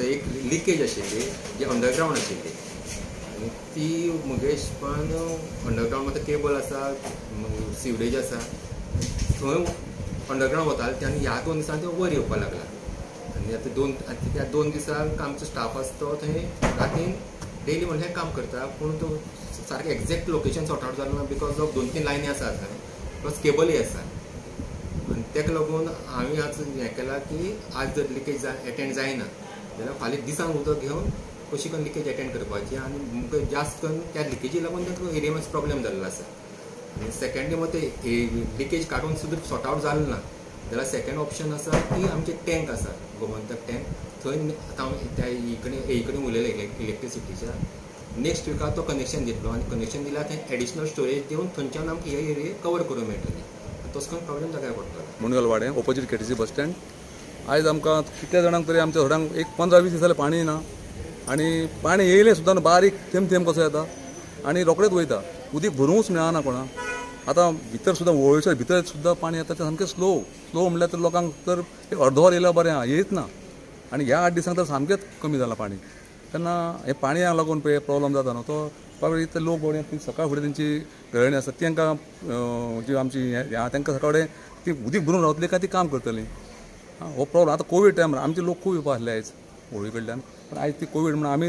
आसा एक लिकेज आशिल्ली जी अंडरग्रावंड आशिल्ली आनी ती म्हगे हिशपान अंडरग्रावंड आतां केबल आसा, सिवरेज आसा, थंय अंडरग्रावंड वताले ते आनी ह्या 2 दिसांनी ते वयर येवपाक लागला. आनी आतां त्या 2 दिसांक आमचो स्टाफ आसा तो थंय रातीन डेली म्हणल्यार काम करता, पूण तो सारकें एग्जॅक्ट लोकेशन सॉर्ट आवट जालें ना because of 2-3 लायनी आसा थंय, प्लस केबलय आसा. आनी ताका लागून हांवें आज हें केलां की आज जर लिकेज एटेंड जायना जाल्यार फाल्यां दिसान उदक घेवन कशी करून लिकेज एटेंड करपाची. आनी मुखार जास्त करून त्या लिकेजी लागून तांकां एरिया मातसो प्रॉब्लेम जाल्लो आसा. आनी सेकेंडली मग ते लिकेज काडून सुद्दां सॉर्ट आवट जालें ना जाल्यार सेकेंड ऑप्शन आसा की आमचे टँक आसा, गोमंतक टँक, थंय आतां हांव त्या ए कडेन उलयलें इलेक्ट्रिसिटीच्या, नेक्स्ट विकाक तो कनेक्शन दितलो आनी कनेक्शन दिल्यार थंय एडिशनल स्टोरेज दिवन थंयच्यान आमकां हे एरिया कवर करूंक मेळटली. तसो करून प्रॉब्लेम जाग्यार पडटलो. मुणगलवाडें ऑपोजीट केटीसी बस स्टँड. आयज आमकां कितल्या जाणांक तरी आमच्या थोड्यांक एक 15-20 दीस जाले पाणी ना आनी पाणी येयलें सुद्दां न्हू, बारीक थेंब थेंब कसो येता आनी रोखडेच वयता, उदीक भरूंकच मेळना कोणाक. आतां भितर सुद्दां वळेसर भितर सुद्दां पाणी येता तें सामकें स्लो स्लो म्हणल्यार तर लोकांक तर एक अर्द वर येयल्यार बरें आहा, येयच ना. आनी ह्या 8 दिसांक तर सामकेंच कमी जालां पाणी. तेन्ना हें पाणयाक लागून पळय प्रॉब्लम जाता न्हू तो बाबा इतले लोक बाबडे ती सकाळ फुडें तेंची घराणी आसा तांकां जी आमची हें तांकां सकाळ फुडें ती उदीक भरून रावतली काय ती काम करतली, हो प्रॉब्लम. आतां कोवीड टायमार आमचे लोक खूब येवपा आसले आयज होळी कडल्यान, पण आयज ती कोवीड म्हणून आमी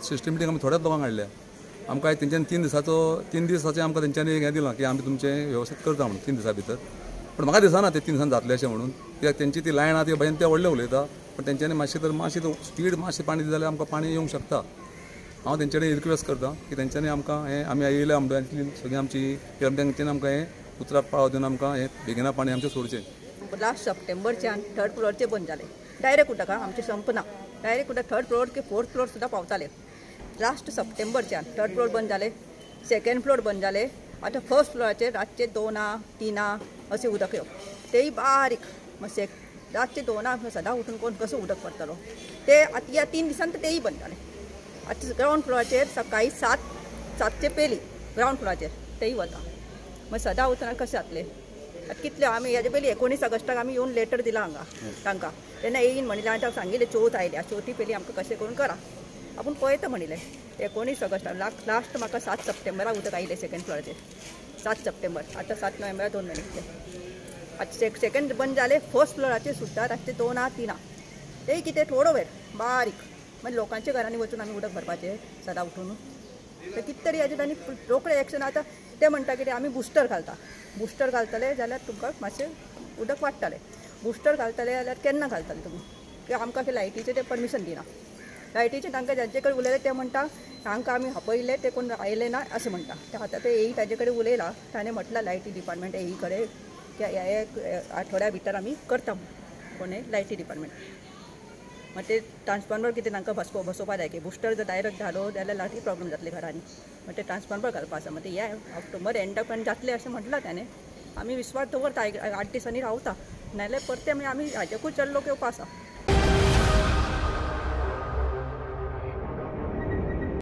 सिस्टमॅटीक आमी थोड्याच लोकांक हाडल्या. आमकां आयज तेंच्यांनी 3 दिसाचें आमकां तेंच्यांनी हें दिलां की आमी तुमचें वेवस्थीत करता म्हणून 3 दिसां भितर. पण म्हाका दिसना ते 3 दिसान जातले अशें म्हणून, कित्याक तेंची ती लायन आहा ती भयन ते व्हडले उलयता, पण तेंच्यांनी मातशें तर मातशें स्पीड मातशें पाणी दिलें जाल्यार आमकां पाणी येवंक शकता. हांव तेंचे कडेन रिक्वेस्ट करता की तेंच्यांनी आमकां हें आमी येयल्या म्हणटा सगळीं आमची तेंच्यांनी आमकां हें उतराक पाळो दिवन आमकां हें बेगिना पाणी आमचें सोडचें. लास्ट सप्टेंबरच्यान 3rd फ्लोरचें बंद जालें, डायरेक्ट उदक आमचें संपना, डायरेक्ट उदक 3rd floor की 4th floor सुद्दां पावतालें. लास्ट सप्टेंबरच्यान 3rd floor बंद जालें, 2nd floor बंद जालें, आतां 1st फ्लोराचेर रातचे 2-3 अशें उदक येवप, तेय बारीक. मातशें रातचे 2 सदां उठून कोण कसो उदक पडटलो ते आतां ह्या 3 दिसान तर तेय बंद जालें. आतां ग्रावंड फ्लोराचेर सकाळीं 7-7 पयलीं ग्रावंड फ्लोराचेर तेय वता, मागीर सदां उठून कशें जातलें. आतां कितले आमी हेजे पयलीं 19 ऑगस्टाक आमी येवन लेटर दिला हांगा तांकां, तेन्ना येयन म्हणिल्लें आनी तांकां सांगिल्लें चवथ आयल्या, चवथी पयलीं आमकां कशें करून करा आपूण पळयता म्हणिल्लें. 19 ऑगस्टाक लास्ट म्हाका 7 सप्टेंबराक उदक आयलें 2nd फ्लोराचेर, 7 सप्टेंबर. आतां 7 नोव्हेंबराक 2 म्हयने जाले. आतां 2nd बंद जालें, 1st फ्लोराचेर सुद्दां रातचें 2-3 तेय कितें थोडो वेळ बारीक, मागीर लोकांच्या घरांनी वचून आमी उदक भरपाचें सदां उठून. तर कितें तरी हाजेर तांणी रोखडें एक्शन. आतां ते म्हणटा कितें आमी बुस्टर घालता, बुस्टर घालतले जाल्यार तुमकां मातशें उदक वाडटलें, बुस्टर घालतले जाल्यार केन्ना घालतले तुमी, कित्याक आमकां लायटीचें तें परमिशन दिना. लायटीचें तांकां जांचे कडेन उलयलें ते म्हणटा तांकां आमी आपयलें ते कोण आयले ना अशें म्हणटा. आतां ते एई ताजे कडेन उलयलां, ताणें म्हटलां लायटी डिपार्टमेंट एई कडेन की ह्या आठवड्या भितर आमी करता म्हणून, कोणें लायटी डिपार्टमेंट. मागीर ते ट्रान्सफॉर्मर कितें तांकां बसोवपा जाय की बुस्टर जर डायरेक्ट घालो जाल्यार लायटी प्रॉब्लम जातले घरांनी, मागीर ते ट्रान्सफॉर्मर घालपा आसा. मागीर ते ह्या ऑक्टोबर एंडाक पर्यंत जातलें अशें म्हटलां ताणें, आमी विस्वास दवरता 8 दिसांनी रावता, नाजाल्यार परते मागीर आमी हाजेकूच चड लोक येवपा आसा.